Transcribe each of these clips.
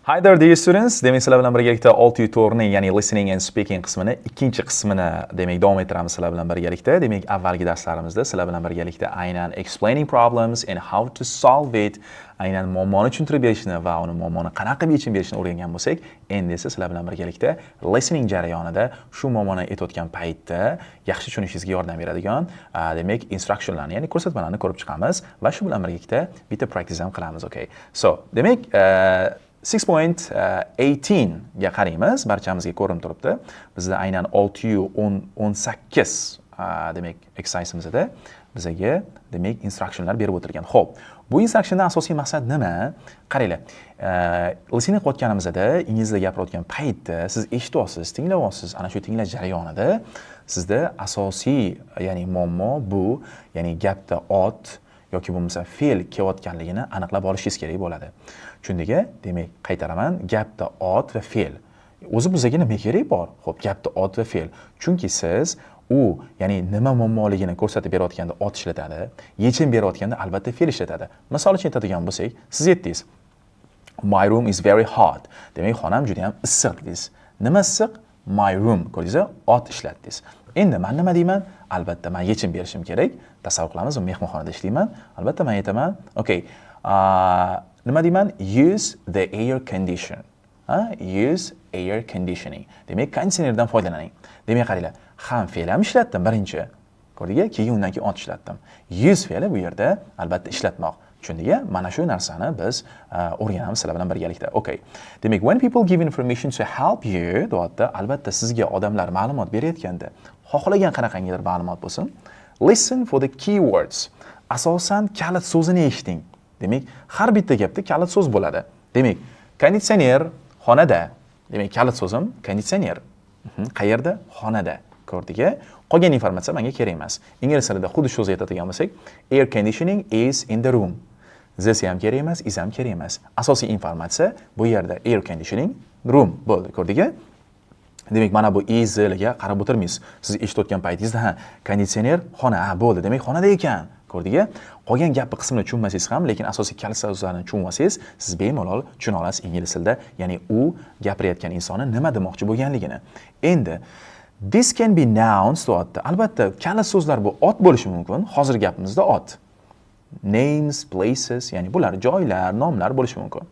Hi there, dear students. Demak, sizlar bilan birgalikda 604 ning, ya'ni listening and speaking qismini, ikkinchi qismini, demak, davom ettiramiz sizlar bilan birgalikda. Demak, avvalgi darslarimizda sizlar bilan birgalikda aynan explaining problems and how to solve it, aynan muammoni tushuntirib berishni va uni muammoni qanaqa qilib yechim berishni o'rgangan bo'lsak, endi esa sizlar bilan birgalikda listening jarayonida shu muammoni aytayotgan paytda yaxshi tushunishingizga yordam beradigan, demak, instructionlarni, ya'ni ko'rsatmalarni ko'rib chiqamiz va shu bilan birgalikda bitta practice ham qilamiz, okay? So, demak, 6.18 ga qaraymiz. Barchamizga ko'rinib turibdi. Bizda aynan 618, demak, exercise'imizda bizaga, demak, instructionlar berib o'tilgan. Xo'p, bu instructiondan asosiy maqsad nima? Qaranglar, listening qilayotganimizda, ingliz tilida gapirayotgan paytda siz eshityapsiz, tinglayapsiz. Ana shu tinglash jarayonida sizda asosiy, ya'ni muammo bu, ya'ni gapda ot yoki bo'lmasa fe'l kelayotganligini aniqlab olishingiz kerak bo'ladi. Tushundik? Demak, qaytaraman, gapda ot va fe'l. O'zi bizga nima kerak bor? Xo'p, gapda ot va fe'l. Chunki siz u, ya'ni nima muammoligini ko'rsatib berayotganda ot ishlatadi, yechim berayotganda albatta fe'l ishlatadi. Misol uchun aytadigan bo'lsak, siz aytdingiz: "My room is very hot." Demak, xonam juda ham issiq dedingiz. Nima issiq? My room. Ko'rdingiz, ot ishlatdingiz. Endi men nima deyman? Albatta, men yechim berishim kerak. Tasavvur qilamiz, men mehmonxonada ishlayman. Albatta, men aytaman, okay, nima deyman? Use the air condition. Ha? Use air conditioning. Demak, konditsionerdan foydalaning. Demak, qaranglar, ham fe'l ham ishlatdim birinchi. Ko'rdingizmi? Keyin undan keyin ot ishlatdim. Use fe'li bu yerda albatta ishlatmoq. Tushundingmi? Mana shu narsani biz o'rganamiz sizlar bilan birgalikda. Okay. Demak, when people give information to help you, deyapti, albatta sizga odamlar ma'lumot berayotganda, xohlagan qanaqangidir ma'lumot bo'lsin, listen for the keywords. Asosan kalit so'zini eshiting. Demak, har bitta gapda kalit so'z bo'ladi. Demak, konditsioner xonada. Demak, kalit so'zim konditsioner. Qayerda? Xonada. Ko'rdik a? Qolgan informatsiya menga kerak emas. Ingliz tilida xuddi shu so'zni aytadigan bo'lsak, air conditioning is in the room. The ham kerak emas, is ham kerak emas. Asosiy informatsiya bu yerda air conditioning room bo'ldi. Ko'rdik a? Demak, mana bu is ga qarab o'tirmaysiz. Siz eshitayotgan paytingizda, ha, konditsioner xona, ha, bo'ldi. Demak, xonada ekan. Ko'rdik a? Qolgan gapni qismini tushunmasangiz ham, lekin asosiy kalit so'zlarni tushunib olsangiz, siz bemalol tushuna olasiz ingliz tilida, ya'ni u gapirayotgan insonni nima demoqchi bo'lganligini. Endi this can be nouns deyapti. Albatta, kalit so'zlar bu ot bo'lishi mumkin. Hozir gapimizda ot. Names, places, ya'ni bular joylar, nomlar bo'lishi mumkin.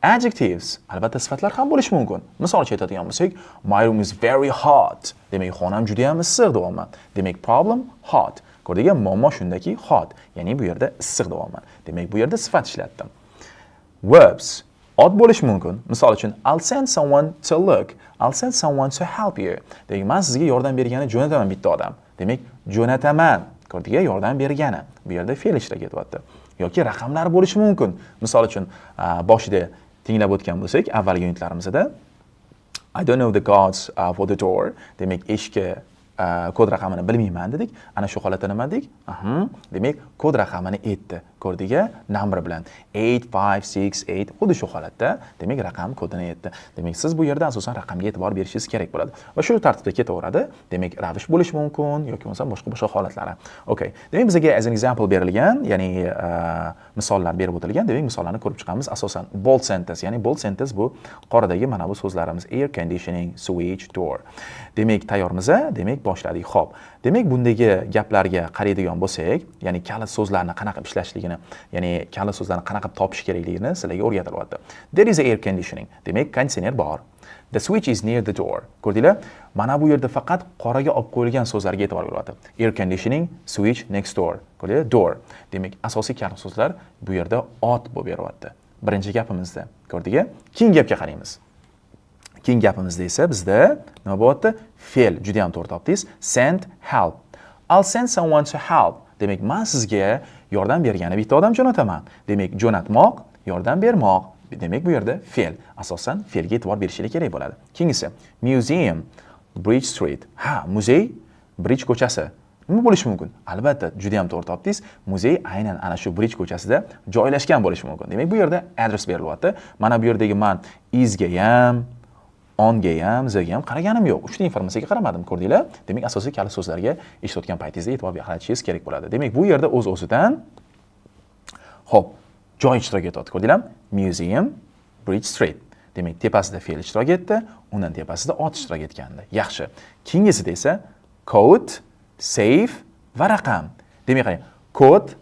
Adjectives, albatta sifatlar ham bo'lishi mumkin. Misol uchun aytadigan bo'lsak, my room is very hot. Demak, xonam juda ham issiq deyapman. Demak, problem hot. Ko'rdingmi? Muammo shundaki hot, ya'ni bu yerda issiq deyapman. Demak, bu yerda sifat ishlatdim. Verbs ot bo'lishi mumkin. Misol uchun, I'll send someone to look. I'll send someone to help you. Demak, men sizga yordam bergani jo'nataman bitta odam. Demak, jo'nataman. Ko'rdingmi? Yordam bergani. Bu yerda fe'l ishtirok etyapti. Yoki raqamlar bo'lishi mumkin. Misol uchun, boshida tinglab o'tgan bo'lsak, avvalgi unitlarimizda I don't know the codes for the door. Demak, eshikka kod raqamini bilmayman dedik. Ana shu holatda nima dedik? Aha, demak, kod raqamini aytdi. Ko'rdik a? Number bilan 8 5 6 8, xuddi shu holatda, demak, raqam kodini aytdi. Demak, siz bu yerda asosan raqamga e'tibor berishingiz kerak bo'ladi. Va shu tartibda ketaveradi. Demak, ravish bo'lishi mumkin yoki bo'lmasa boshqa boshqa holatlari. Okay. Demak, bizga as an example berilgan, ya'ni misollar berib o'tilgan. Demak, misollarni ko'rib chiqamiz. Asosan bold sentence, ya'ni bold sentence bu qoradagi mana bu so'zlarimiz: air conditioning, switch, door. Demak, tayyormiz? Demak, boshladik. Xo'p. Demak, bundagi gaplarga qaraydigan bo'lsak, ya'ni kalit so'zlarni qanaqa ishlashligini, ya'ni kalit so'zlarni qanaqa topish kerakligini sizlarga o'rgatilyapti. There is air conditioning. Demak, konditsioner bor. The switch is near the door. Ko'rdinglar? Mana bu yerda faqat qoraga olib qo'yilgan so'zlarga e'tibor berilyapti. Air conditioning, switch, next door. Ko'rdinglar? Door. Demak, asosiy kalit so'zlar bu yerda ot bo'lib beryapti. Birinchi gapimizda. Ko'rdik? Keyingi gapga qaraymiz. Keyingi gapimizda esa bizda nima bo'lyapti? Fe'l, juda ham to'g'ri topdingiz. Send help. I'll send someone to help. Demak, men sizga yordam bergani bitta odam jo'nataman. Demak, jo'natmoq, yordam bermoq. Demak, bu yerda fe'l. Asosan fe'lga e'tibor berishingiz kerak bo'ladi. Keyingisi museum, Bridge Street. Ha, muzey, Bridge ko'chasi. Nima bo'lishi mumkin? Albatta, juda ham to'g'ri topdingiz. Muzey aynan ana shu Bridge ko'chasida joylashgan bo'lishi mumkin. Demak, bu yerda address berilyapti. Mana bu yerdagi man isga ham, onga ham, zga ham qaraganim yo'q. Uchta informatsiyaga qaramadim, ko'rdinglar? Demak, asosiy kalit so'zlarga eshitayotgan paytingizda e'tibor qaratishingiz kerak bo'ladi. Demak, bu yerda o'z-o'zidan, xo'p, joy ishtirok etyapti, ko'rdinglarmi? Museum, Bridge Street. Demak, tepasida fe'l ishtirok etdi, undan tepasida ot ishtirok etgandi. Yaxshi. Keyingisida esa code, save va raqam. Demak, qarang, kod,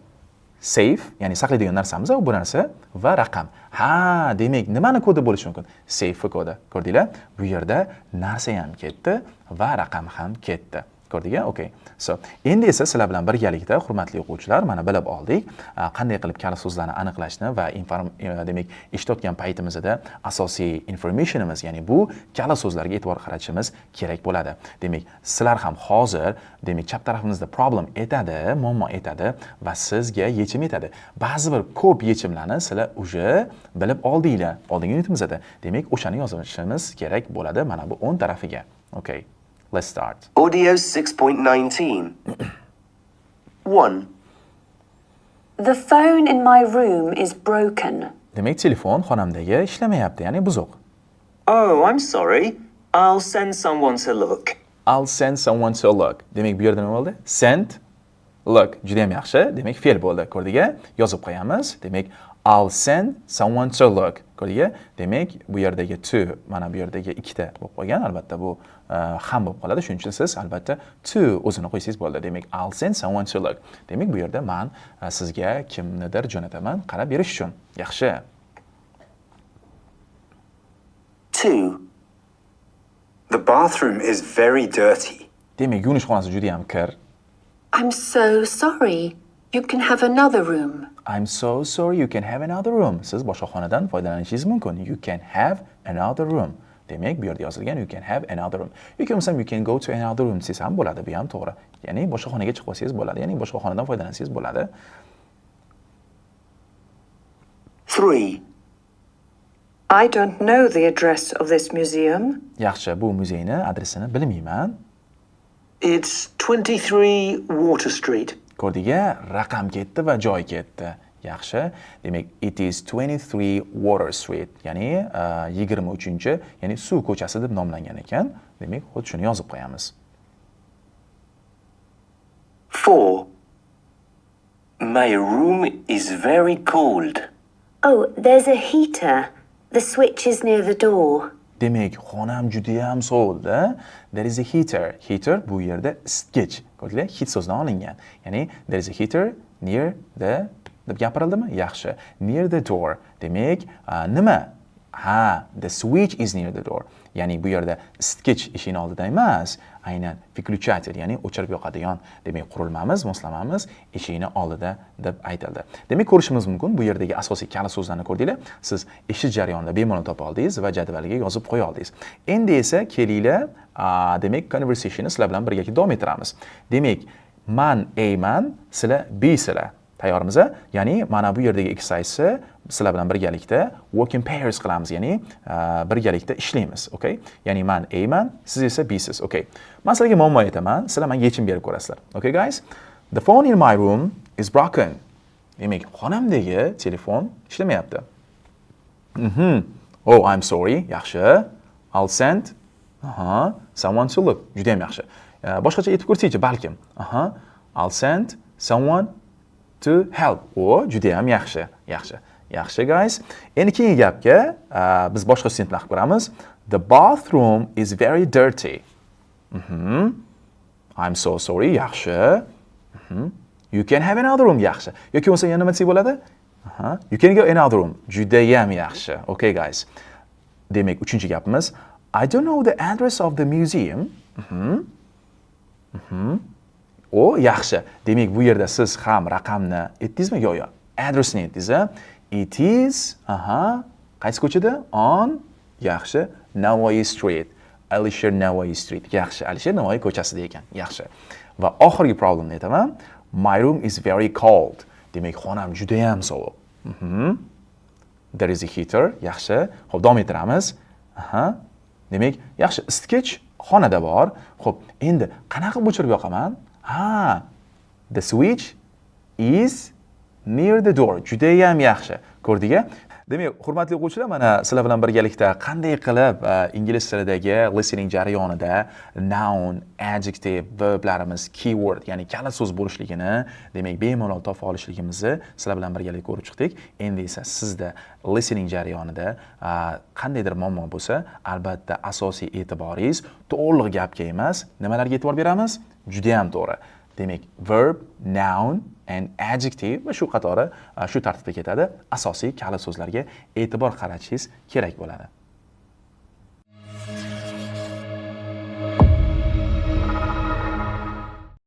save, ya'ni saqlaydigan narsamiz bu narsa va raqam. Ha, demak, nimani kodi bo'lishi mumkin? Save kodi. Ko'rdinglar? Bu yerda narsa ham ketdi va raqam ham ketdi. Ko'rdik-a? Okay. So, endi esa sizlar bilan birgalikda, hurmatli o'quvchilar, mana bilib oldik, qanday qilib kalit so'zlarni aniqlashni va demak, eshitayotgan paytimizda asosiy informationimiz, ya'ni bu kalit so'zlarga e'tibor qaratishimiz kerak bo'ladi. Demak, sizlar ham hozir, demak, chap tarafimizda problem etadi, muammo etadi va sizga yechim etadi. Ba'zi bir ko'p yechimlarni sizlar уже bilib oldinglar oldingi unitimizda. Demak, o'shani yozishimiz kerak bo'ladi mana bu o'ng tarafiga. Okay. Let's start. Audio 6.19. 1. The phone in my room is broken. Demak, telefon xonamdagi ishlamayapti, ya'ni buzuq. Oh, I'm sorry. I'll send someone to look. I'll send someone to look. Demak, bu yerda nima bo'ldi? Send, look. Juda ham yaxshi. Demak, fe'l bo'ldi. Ko'rdik-a? Yozib qo'yamiz. Demak, I'll send someone to look. Ko'rdik-a? Demak, bu yerdagi to mana bu yerdagi ikkita bo'lib qolgan. Albatta bu ham bo'lib qoladi. Shuning uchun siz albatta to o'zini qo'ysangiz bo'ladi. Demak, I'll send someone to look. Demak, bu yerda men sizga kimnidir jo'nataman qarab berish uchun. Yaxshi. 2. The bathroom is very dirty. Demak, yuvinish xonasi juda ham kir. I'm so sorry. You can have another room. I'm so sorry, you can have another room. Siz boshqa xonadan foydalanishingiz mumkin. You can have another room. Demak, bu yerda yozilgan you can have another room. Yoki bo'lmasam you can go to another room desangiz ham bo'ladi, bu ham to'g'ri. Ya'ni boshqa xonaga chiqib olsangiz bo'ladi, ya'ni boshqa xonadan foydalansangiz bo'ladi. 3. I don't know the address of this museum. Yaxshi, bu muzeyni adresini bilmayman. It's 23 Water Street. Ko'rdik-a, raqam ketdi va joy ketdi. Yaxshi. Demak, it is 23 Water Street, ya'ni 23-chi, ya'ni suv ko'chasi deb nomlangan ekan. Demak, xuddi shuni yozib qo'yamiz. 4. My room is very cold. Oh, there's a heater. The switch is near the door. Demak, xonam juda ham sovuqda. There is a heater. Heater bu yerda isitgich. Ko'rdinglar? Heat so'zidan olingan. Ya'ni there is a heater near the deb gapirildimi? Yaxshi. Near the door. Demak, nima? Ha, the switch is near the door. Ya'ni bu yerda isitgich eshikning oldida emas, aynan выключатель, ya'ni o'chirib yoqadigan, demak, qurilmamiz, moslamamiz eshikning oldida deb aytildi. Demak, ko'rishimiz mumkin, bu yerdagi asosiy kalit so'zlarni ko'rdinglar. Siz eshitish jarayonida bemalol topa oldingiz va jadvalga yozib qo'ya oldingiz. Endi esa kelinglar, demak, conversationni sizlar bilan birgalikda davom ettiramiz. Demak, man A man, sizlar B sizlar. Tayyormiz? Ya'ni mana bu yerdagi exercise sizlar bilan birgalikda work in pairs qilamiz, ya'ni birgalikda ishlaymiz, okay? Ya'ni man A man, siz esa B siz, okay? Men sizlarga muammo aytaman, sizlar menga yechim berib ko'rasizlar. Okay guys? The phone in my room is broken. Demak, xonamdagi telefon ishlamayapti. Oh, I'm sorry. Yaxshi. I'll send someone to look. Juda ham yaxshi. Boshqacha aytib ko'rsangchi, balkim. I'll send someone to help. O, juda ham yaxshi. Yaxshi. Yaxshi guys. Endi keyingi gapga biz boshqa student bilan qilib ko'ramiz. The bathroom is very dirty. I'm so sorry. Yaxshi. You can have another room. Yaxshi. Yoki bo'lmasa yana nima desak bo'ladi? You can go another room. Juda ham yaxshi. Okay guys. Demak, uchinchi gapimiz I don't know the address of the museum. O, yaxshi. Demak, bu yerda siz ham raqamni aytdingizmi? Yo'q, yo'q. Addressni aytdingiz, a? It is, qaysi ko'chada? On, yaxshi, Navoiy Street. Alisher Navoiy Street. Yaxshi, Alisher Navoiy ko'chasida ekan. Yaxshi. Va oxirgi problemni aytaman. My room is very cold. Demak, xonam juda ham sovuq. There is a heater. Yaxshi. Xo'p, davom ettiramiz. Demak, yaxshi, isitgich xonada bor. Xo'p, endi qanaqa qilib o'chirib yoqaman? Ha, the switch is near the door. Juda ham yaxshi. Ko'rdik-a? Demak, hurmatli o'quvchilar, mana sizlar bilan birgalikda qanday qilib ingliz tilidagi listening jarayonida noun, adjective, verblarimiz keyword, ya'ni kalit so'z bo'lishligini, demak, bemalol topa olishligimizni sizlar bilan birgalikda ko'rib chiqdik. Endi esa sizda listening jarayonida qandaydir muammo bo'lsa, albatta asosiy e'tiboringiz to'liq gapga emas, nimalarga e'tibor beramiz? Juda ham to'g'ri. Demak, verb, noun and adjective va shu qatori, shu tartibda ketadi. Asosiy kalit so'zlarga e'tibor qaratishingiz kerak bo'ladi.